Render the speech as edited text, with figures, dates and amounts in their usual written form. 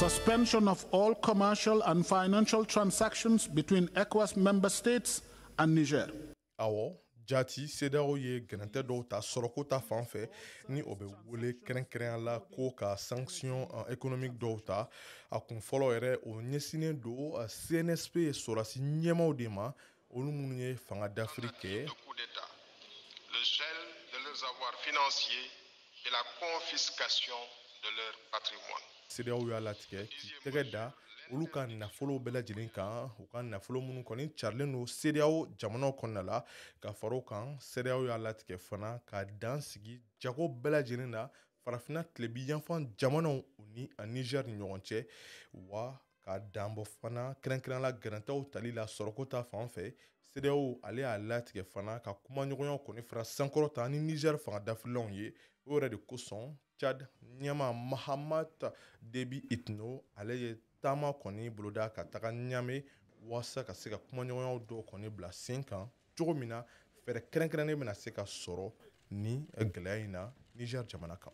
Suspension of all commercial and financial transactions between ECOWAS member states and Niger. Awɔ, jati CEDEAO ye gɛrɛntɛ dɔw ta sɔrɔko ta fan fɛ, ni o bɛ wele kɛrɛnkɛrɛnya la ko ka sanction économique dɔw ta. A kun fɔlɔ yɛrɛ, o ɲɛsinnen don CNSP sɔrɔdasi ɲɛmaw de ma, olu minnu ye fanga dafiri kɛ. Le gel de leurs avoirs financiers et la confiscation de leur patrimoine. CEDEAO y'a latigɛ k'i tɛgɛ da olu ka nafolo bɛɛ lajɛlen kan, u ka nafolo minnu kɔni carilen don CEDEAO jamanaw kɔnɔna la. Ka fara o kan, CEDEAO y'a latigɛ fana ka dan sigi jago bɛɛ lajɛlen na Farafinna tilebi yanfan jamanaw ni Niger ni ɲɔgɔn cɛ, wa ka danbɔ fana kɛrɛnkɛrɛnnenya la gɛrɛntɛw tali la sɔrɔko ta fan fɛ. CEDEAO ale y'a latigɛ fana ka kumaɲɔgɔnya kɔni fara sankɔrɔta ni Niger fanga dafirilanw ye. O yɛrɛ de kosɔn, Tchad ɲɛma Mahamat Déby Itno, ale ye taama kɔni boloda ka taga Niamey walasa ka se ka kumaɲɔgɔnyaw dɔw kɔni bila sen kan, cogo min na fɛɛrɛ kɛrɛnkɛrɛnnen bɛna se ka sɔrɔ ni gɛlɛya in na Niger jamana kan.